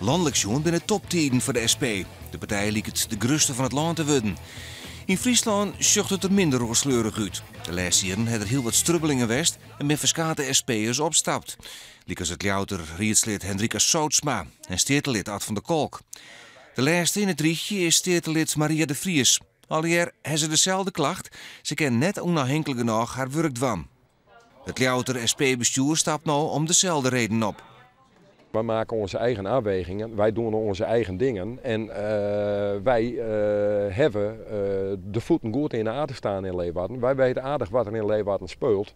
Lanlik sjoen binne it toptiden foar de SP. De partij liket de grutste fan it lân te wurden. Yn Fryslân sjocht it der minder roaskleurich út. De lêste jierren ha der hiel wat strubbelingen west en binne ferskate SP'ers opstapt. Lykas it Ljouwerter riedslid Hendrika Zoodsma en steatelid Ad van der Kolk. De lêste yn it rychje is steatelid Maria de Vries. Allegear ha se deselde klacht, se kin net ûnôfhinklik genôch har wurk dwaan. It Ljouwerter SP-bestjoer stapt no om deselde reden op. Wij maken onze eigen afwegingen, wij doen onze eigen dingen en wij hebben de voeten goed in de aarde staan in Leeuwarden. Wij weten aardig wat er in Leeuwarden speelt.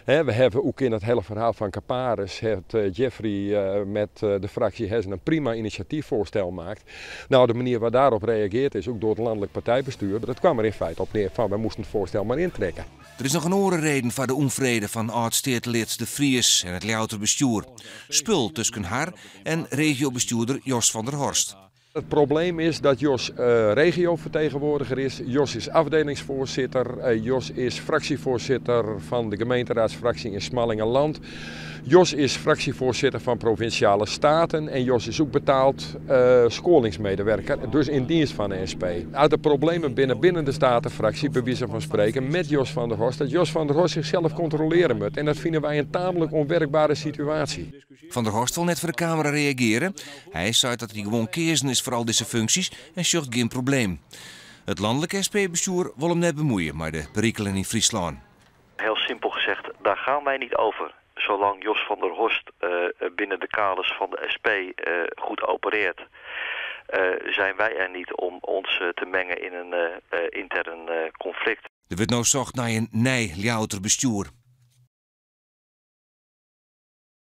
We hebben ook in het hele verhaal van Caparis, het Jeffrey met de fractie hebben een prima initiatiefvoorstel gemaakt. Nou, de manier waar daarop reageerd is, ook door het landelijk partijbestuur, dat kwam er in feite op neer van wij moesten het voorstel maar intrekken. Der is noch in oare reden foar de ûnfrede fan âld-steatelid De Vries en it Ljouwerter bestjoer. Spul tusken har en regiobestjoerder Jos van der Horst. Het probleem is dat Jos regiovertegenwoordiger is. Jos is afdelingsvoorzitter. Jos is fractievoorzitter van de gemeenteraadsfractie in Smallingerland. Jos is fractievoorzitter van Provinciale Staten en Jos is ook betaald scholingsmedewerker, dus in dienst van de SP. Uit de problemen binnen de Statenfractie, bij wijze van spreken, met Jos van der Horst, dat Jos van der Horst zichzelf controleren moet. En dat vinden wij een tamelijk onwerkbare situatie. Van der Horst wol net foar de kamera reagearje. Hy seit dat hy gewoan keazen is foar al dizze funksjes en sjocht gjin probleem. It lanlik SP-bestjoer wol him net bemuoie mei de perikelen yn Fryslân. Heel simpel gezegd, daar gaan wij niet over. Zolang Jos van der Horst binnen de kaders van de SP goed opereert, zijn wij er niet om ons te mengen in een intern conflict. Der wurdt no socht nei in nij Ljouwerter bestjoer.